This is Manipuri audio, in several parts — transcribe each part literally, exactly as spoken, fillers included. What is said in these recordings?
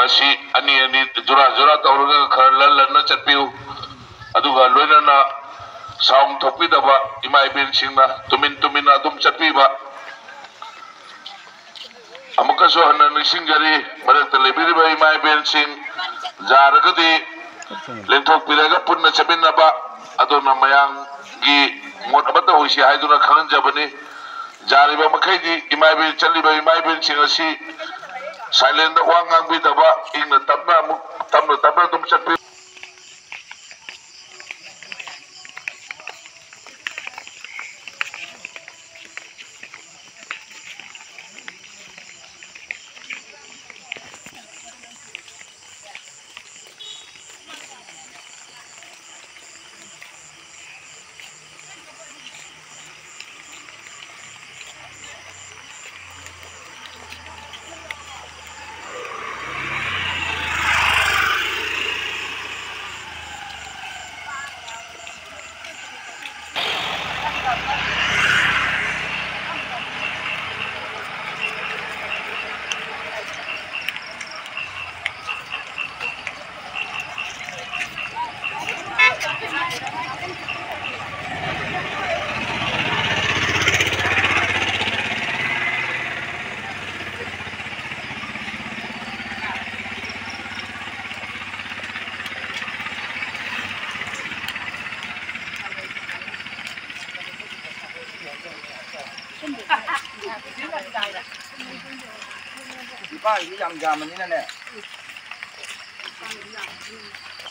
ꯑꯁꯤ ꯑꯅꯤ ꯑꯅꯤ ꯖꯨꯔꯥ ꯖꯨꯔꯥ ꯇꯧꯔꯒ ꯈꯔ ꯂꯟ ꯂꯟꯅ ꯆꯠꯄꯤꯌꯨ꯫ ꯑꯗꯨꯒ ꯂꯣꯏꯅꯅ ꯁꯥꯎꯟ ꯊꯣꯛꯄꯤꯗꯕ ꯏꯃꯥ ꯏꯕꯦꯟꯁꯤꯡꯅ ꯇꯨꯃꯤꯟ ꯇꯨꯃꯤꯟꯅ ꯑꯗꯨꯝ ꯆꯠꯄꯤꯕ꯫ ꯑꯃꯨꯛꯀꯁꯨ ꯍꯟꯅ ꯅꯤꯡꯁꯤꯡꯖꯔꯤ, ꯃꯔꯛꯇ ꯂꯩꯕꯤꯔꯤꯕ ꯏꯃꯥ ꯏꯕꯦꯟꯁꯤꯡ ꯌꯥꯔꯒꯗꯤ ꯂꯦꯡꯊꯣꯛꯄꯤꯔꯒ ꯄꯨꯟꯅ ꯆꯠꯃꯤꯟꯅꯕ꯫ ꯑꯗꯨꯅ ꯃꯌꯥꯝꯒꯤ ꯃꯣꯠ ꯑꯃꯠꯇ ꯑꯣꯏꯁꯤ ꯍꯥꯏꯗꯨꯅ ꯈꯪꯍꯟꯖꯕꯅꯤ꯫ ꯌꯥꯔꯤꯕ ꯃꯈꯩꯗꯤ ꯏꯃꯥ ꯏꯕꯦꯟ, ꯆꯠꯂꯤꯕ ꯏꯃꯥ ꯏꯕꯦꯟꯁꯤꯡ ꯑꯁꯤ ꯁꯥꯏꯂꯦꯟꯗ ꯋꯥ ꯉꯥꯡꯕꯤꯗꯕ, ꯏꯪꯅ ꯇꯞꯅ ꯑꯃꯨꯛ, ꯇꯞꯅ ꯇꯞꯅ ꯑꯗꯨꯝ ꯆꯠꯄꯤꯌꯨ꯫ ꯅꯨꯄꯥꯒꯤꯗꯤ ꯌꯥꯝ ꯌꯥꯝꯕꯅꯤꯅꯅꯦ꯫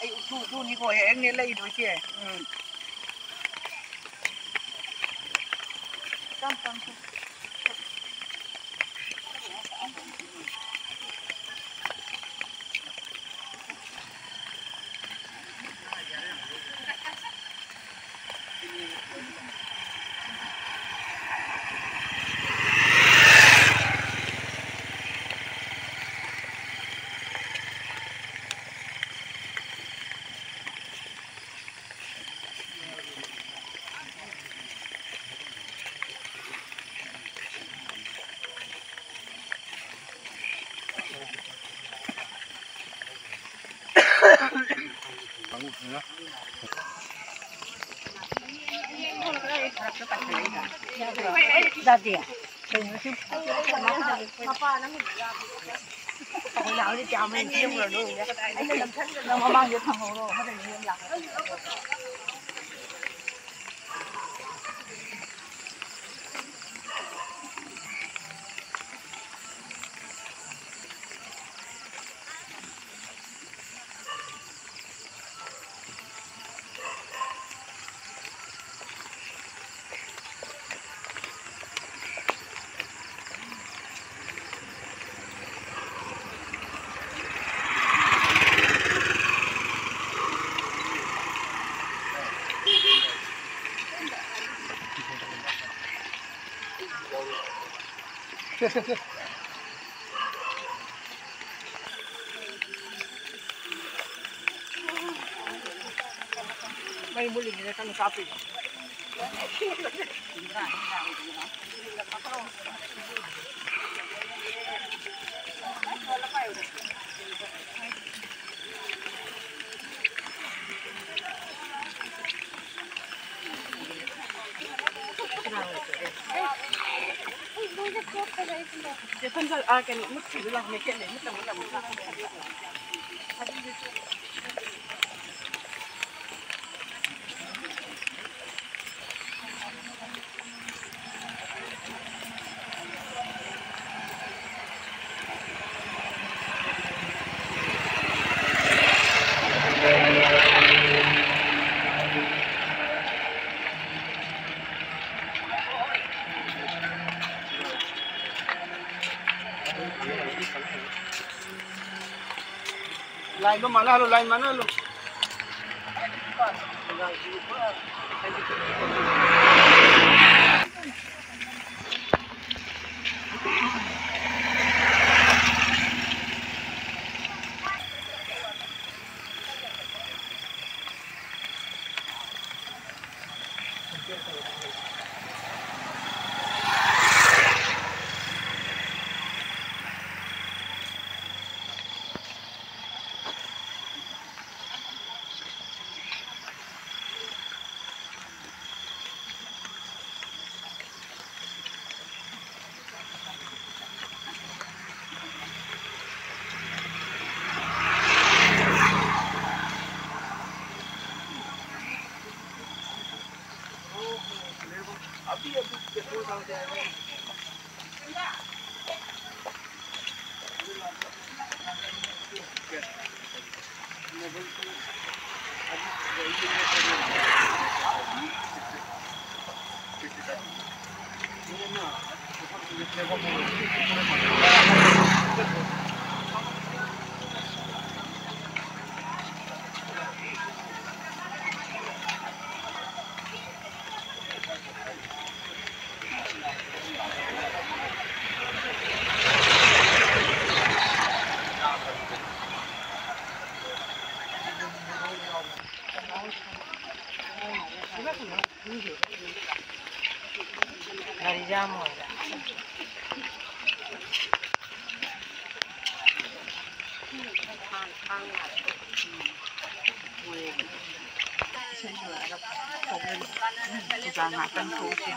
ꯑꯩ ꯎꯊꯨ ꯎꯊꯨꯅꯤꯀꯣ ꯍꯦꯛ ꯍꯦꯛꯅꯦ ꯂꯩꯗꯣꯏꯁꯦ꯫ ꯎꯝ꯫ ꯇꯝ ꯇꯝ ꯇꯝ꯫ ꯃꯩ ꯃꯨꯠꯂꯤꯉꯩꯗ ꯀꯟꯅ ꯀꯥꯞꯄꯤ꯫ Line ꯗꯣ ꯃꯥꯟꯅꯍꯜꯂꯨ, line ꯃꯥꯟꯅꯍꯜꯂꯨ꯫ ꯒꯥꯔꯤ ꯌꯥꯝꯃꯣꯏꯕ꯫ ꯗꯨꯀꯥꯟ ꯉꯥꯛꯇꯪ ꯊꯣꯛꯎꯁꯦ꯫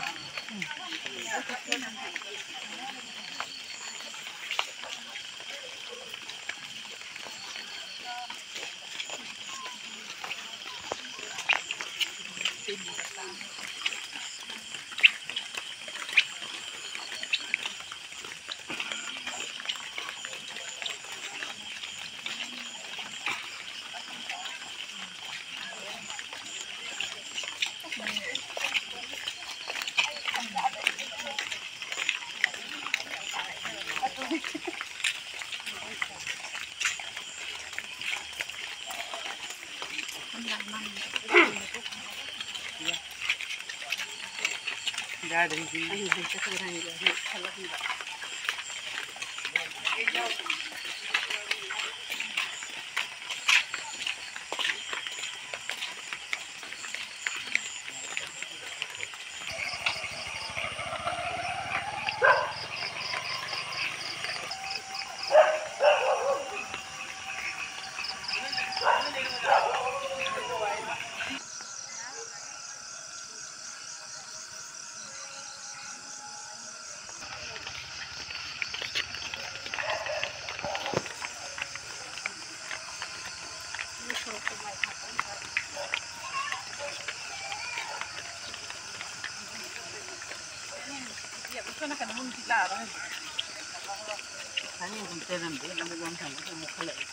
ꯑꯅꯤ ꯑꯍꯨꯝ ꯆꯦꯜꯂꯝꯗꯦ, ꯂꯧꯕꯝ ꯊꯝꯕꯗ ꯑꯃꯨꯛ ꯈꯜꯂꯛꯑꯦ꯫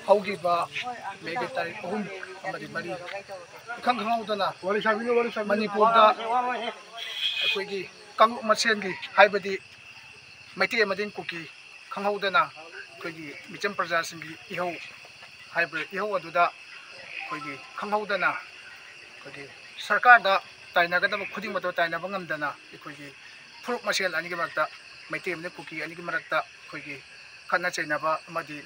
ꯍꯧꯈꯤꯕ ꯃꯦꯒꯤ ꯇꯥꯔꯤꯛ ꯑꯍꯨꯝ ꯑꯃꯗꯤ ꯃꯔꯤ, ꯏꯈꯪ ꯈꯪꯍꯧꯗꯅ ꯃꯅꯤꯄꯨꯔꯗ ꯑꯩꯈꯣꯏꯒꯤ ꯀꯥꯡꯂꯨꯞ ꯃꯁꯦꯟꯒꯤ, ꯍꯥꯏꯕꯗꯤ ꯃꯩꯇꯩ ꯑꯃꯗꯤ ꯀꯨꯀꯤ ꯈꯪꯍꯧꯗꯅ ꯑꯩꯈꯣꯏꯒꯤ ꯃꯤꯆꯝ ꯄ꯭ꯔꯖꯥꯁꯤꯡꯒꯤ ꯏꯍꯧ ꯍꯥꯏꯕ ꯏꯍꯧ ꯑꯗꯨꯗ ꯑꯩꯈꯣꯏꯒꯤ ꯈꯪꯍꯧꯗꯅ ꯑꯩꯈꯣꯏꯒꯤ ꯁꯔꯀꯥꯔꯗ ꯇꯥꯏꯅꯒꯗꯕ ꯈꯨꯗꯤꯡꯃꯛꯇꯣ ꯇꯥꯏꯅꯕ ꯉꯝꯗꯅ, ꯑꯩꯈꯣꯏꯒꯤ ꯐꯨꯔꯨꯞ ꯃꯁꯦꯜ ꯑꯅꯤꯒꯤ ꯃꯔꯛꯇ, ꯃꯩꯇꯩ ꯑꯃꯗꯤ ꯀꯨꯀꯤ ꯑꯅꯤꯒꯤ ꯃꯔꯛꯇ ꯑꯩꯈꯣꯏꯒꯤ ꯈꯠꯅ ꯆꯩꯅꯕ ꯑꯃꯗꯤ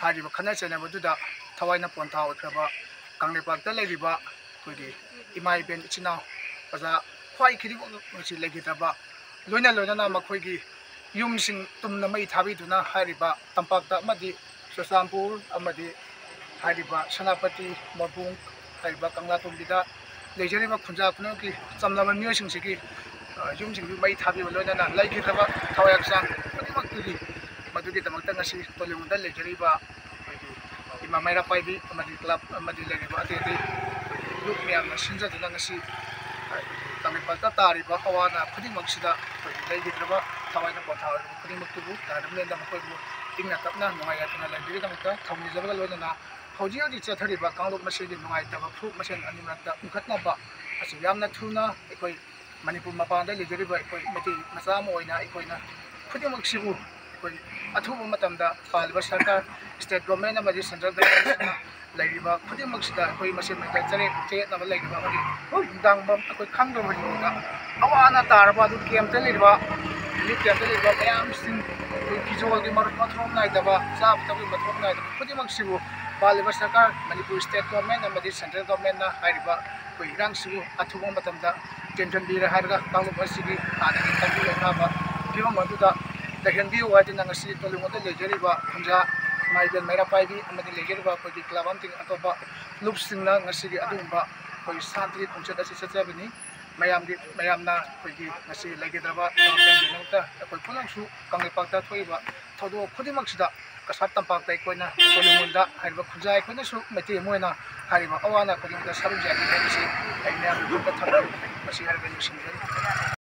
ꯍꯥꯏꯔꯤꯕ ꯈꯠꯅ ꯆꯩꯅꯕꯗꯨꯗ ꯊꯋꯥꯏꯅ ꯄꯣꯟꯊꯥ ꯑꯣꯏꯈ꯭ꯔꯕ ꯀꯪꯂꯩꯄꯥꯛꯇ ꯂꯩꯔꯤꯕ ꯑꯩꯈꯣꯏꯒꯤ ꯏꯃꯥ ꯏꯕꯦꯟ ꯏꯆꯤꯟ ꯏꯅꯥꯎ ꯄ꯭ꯔꯖꯥ ꯈ꯭ꯋꯥꯏ ꯈꯨꯗꯤꯡꯃꯛ ꯉꯁꯤ ꯂꯩꯈꯤꯗ꯭ꯔꯕ, ꯂꯣꯏꯅ ꯂꯣꯏꯅꯅ ꯃꯈꯣꯏꯒꯤ ꯌꯨꯝꯁꯤꯡ ꯇꯨꯝꯅ ꯃꯩ ꯊꯥꯕꯤꯗꯨꯅ ꯍꯥꯏꯔꯤꯕ ꯇꯝꯄꯥꯛꯇ ꯑꯃꯗꯤ ꯆꯨꯔꯆꯥꯟꯄꯨꯔ ꯑꯃꯗꯤ ꯍꯥꯏꯔꯤꯕ ꯁꯦꯅꯥꯄꯇꯤ, ꯃꯣꯏꯕꯨꯡ ꯍꯥꯏꯔꯤꯕ ꯀꯪꯂꯥꯇꯣꯡꯕꯤꯗ ꯂꯩꯖꯔꯤꯕ ꯈꯨꯟꯖꯥ ꯈꯨꯅꯨꯡꯒꯤ ꯆꯝꯂꯕ ꯃꯤꯑꯣꯏꯁꯤꯡꯁꯤꯒꯤ, ꯑ, ꯌꯨꯝꯁꯤꯡꯗꯨ ꯃꯩ ꯊꯥꯕꯤꯕ ꯂꯣꯏꯅꯅ ꯂꯩꯈꯤꯗ꯭ꯔꯕ ꯊꯋꯥꯏ ꯍꯛꯆꯥꯡ ꯈꯨꯗꯤꯡꯃꯛꯇꯨꯒꯤ ꯃꯗꯨꯒꯤꯗꯃꯛꯇ ꯉꯁꯤ ꯀꯣꯂꯤꯡꯗ ꯂꯩꯖꯔꯤꯕ ꯑꯩꯈꯣꯏꯒꯤ ꯏꯃꯥ ꯃꯩꯔꯥ ꯄꯥꯏꯕꯤ ꯑꯃꯗꯤ ꯀ꯭ꯂꯕ ꯑꯃꯗꯤ ꯂꯩꯔꯤꯕ ꯑꯇꯩ ꯑꯇꯩ ꯑꯩꯈꯣꯏꯒꯤ ꯂꯨꯞ ꯃꯌꯥꯝꯅ ꯁꯤꯟꯖꯗꯨꯅ ꯉꯁꯤ ꯀꯪꯂꯩꯄꯥꯛꯇ ꯇꯥꯔꯤꯕ ꯑꯋꯥ ꯑꯅꯥ ꯈꯨꯗꯤꯡꯃꯛꯁꯤꯗ ꯑꯩꯈꯣꯏꯒꯤ ꯂꯩꯈꯤꯗ꯭ꯔꯕ ꯊꯋꯥꯏꯅ ꯄꯣꯊꯥꯔꯕ ꯈꯨꯗꯤꯡꯃꯛꯇꯨꯕꯨ ꯇꯥꯗꯕ ꯂꯦꯟꯗ ꯃꯈꯣꯏꯕꯨ ꯏꯪꯅ ꯇꯞꯅ ꯅꯨꯡꯉꯥꯏ ꯌꯥꯏꯐꯅ ꯂꯩꯕꯤꯒꯗꯕ ꯊꯧꯅꯤꯖꯕꯒ ꯂꯣꯏꯅꯅ ꯍꯧꯖꯤꯛ ꯍꯧꯖꯤꯛ ꯆꯠꯊꯔꯤꯕ ꯀꯥꯡꯂꯨꯞ ꯃꯁꯦꯜꯒꯤ ꯅꯨꯡꯉꯥꯏꯇꯕ ꯐꯨꯔꯨꯞ ꯃꯁꯦꯜ ꯑꯅꯤ ꯃꯔꯛꯇ ꯎꯟꯈꯠꯅꯕ ꯑꯁꯤ ꯌꯥꯝꯅ ꯊꯨꯅ ꯑꯩꯈꯣꯏ ꯃꯅꯤꯄꯨꯔ ꯃꯄꯥꯟꯗ ꯂꯩꯖꯔꯤꯕ ꯑꯩꯈꯣꯏ ꯃꯩꯇꯩ ꯃꯆꯥ ꯑꯃ ꯑꯣꯏꯅ ꯑꯩꯈꯣꯏꯅ ꯈꯨꯗꯤꯡꯃꯛꯁꯤꯕꯨ ꯑꯩꯈꯣꯏ ꯑꯊꯨꯕ ꯃꯇꯝꯗ ꯄꯥꯜꯂꯤꯕ ꯁꯔꯀꯥꯔ, state government ꯑꯃꯗꯤ central governmentꯁꯤꯡꯅ ꯂꯩꯔꯤꯕ ꯈꯨꯗꯤꯡꯃꯛꯁꯤꯗ ꯑꯩꯈꯣꯏ ꯃꯁꯦꯟ ꯃꯔꯛꯇ ꯆꯌꯦꯠ ꯆꯌꯦꯠꯅꯕ ꯂꯩꯔꯤꯕ ꯑꯃꯗꯤ ꯅꯨꯡꯗꯥꯡꯕꯝ ꯑꯩꯈꯣꯏ ꯈꯪꯗꯕ ꯃꯑꯣꯡꯗ ꯑꯋꯥ ꯑꯅꯥ ꯇꯥꯔꯕ ꯑꯗꯨ campꯇ ꯂꯩꯔꯤꯕ, relief campꯇ ꯂꯩꯔꯤꯕ ꯃꯌꯥꯝꯁꯤꯡ, ꯑꯩꯈꯣꯏ ꯐꯤꯖꯣꯜꯒꯤ ꯃꯔꯨꯞ ꯃꯊꯣꯡ ꯅꯥꯏꯗꯕ, ꯆꯥꯕ ꯊꯛꯄꯒꯤ ꯃꯊꯣꯡ ꯅꯥꯏꯗꯕ ꯈꯨꯗꯤꯡꯃꯛꯁꯤꯕꯨ ꯄꯥꯜꯂꯤꯕ ꯁꯔꯀꯥꯔ, ꯃꯅꯤꯄꯨꯔ state government ꯑꯃꯗꯤ central governmentꯅ ꯍꯥꯏꯔꯤꯕ ꯑꯩꯈꯣꯏ ꯏꯔꯥꯡꯁꯤꯕꯨ ꯑꯊꯨꯕ ꯃꯇꯝꯗ ꯇꯦꯟꯁꯤꯟꯕꯤꯔꯦ ꯍꯥꯏꯔꯒ ꯀꯥꯡꯂꯨꯞ ꯑꯁꯤꯒꯤ ꯍꯥꯟꯅꯒꯤ ꯇꯪꯗꯨ ꯂꯩꯇꯥꯕ ꯐꯤꯕꯝ ꯑꯗꯨꯗ ꯂꯩꯍꯟꯕꯤꯌꯨ ꯍꯥꯏꯗꯨꯅ ꯉꯁꯤ ꯀꯣꯂꯨꯡꯗ ꯂꯩꯖꯔꯤꯕ ꯈꯨꯟꯖꯥ ꯏꯃꯥ ꯏꯕꯦꯟ ꯃꯩꯔꯥ ꯄꯥꯏꯕꯤ ꯑꯃꯗꯤ ꯂꯩꯖꯔꯤꯕ ꯑꯩꯈꯣꯏꯒꯤ club ꯑꯃꯗꯤ ꯑꯇꯣꯞꯄ ꯂꯨꯞꯁꯤꯡꯅ ꯉꯁꯤꯒꯤ ꯑꯗꯨꯒꯨꯝꯕ ꯑꯩꯈꯣꯏ ꯁꯥꯟꯇꯤꯒꯤ ꯈꯣꯡꯆꯠ ꯑꯁꯤ ꯆꯠꯆꯕꯅꯤ꯫ ꯃꯌꯥꯝꯒꯤ, ꯃꯌꯥꯝꯅ ꯑꯩꯈꯣꯏꯒꯤ ꯉꯁꯤ ꯂꯩꯈꯤꯗ꯭ꯔꯕ ꯇꯥꯡ ꯇꯔꯥꯃꯥꯄꯟꯒꯤꯗꯃꯛꯇ ꯑꯩꯈꯣꯏ ꯄꯨꯝꯅꯃꯛꯁꯨ ꯀꯪꯂꯩꯄꯥꯛꯇ ꯊꯣꯛꯏꯕ ꯊꯧꯗꯣꯛ ꯈꯨꯗꯤꯡꯃꯛꯁꯤꯗ ꯀꯁꯥꯔ ꯇꯝꯄꯥꯛꯇ ꯑꯩꯈꯣꯏꯅ ꯀꯣꯅꯨꯡ ꯃꯣꯟꯗ ꯍꯥꯏꯔꯤꯕ ꯈꯨꯟꯖꯥ ꯑꯩꯈꯣꯏꯅꯁꯨ ꯃꯩꯇꯩ ꯑꯃ ꯑꯣꯏꯅ ꯍꯥꯏꯔꯤꯕ ꯑꯋꯥ ꯑꯅꯥ ꯈꯨꯗꯤꯡꯃꯛꯇ ꯁꯔꯨꯛ ꯌꯥꯔꯤ ꯍꯥꯏꯕꯁꯤ ꯑꯩ ꯃꯌꯥꯝꯒꯤ ꯈꯨꯠꯇ ꯊꯝꯖꯔꯤ꯫ ꯃꯁꯤ ꯍꯥꯏꯔꯒ ꯂꯣꯏꯁꯤꯟꯖꯔꯤ꯫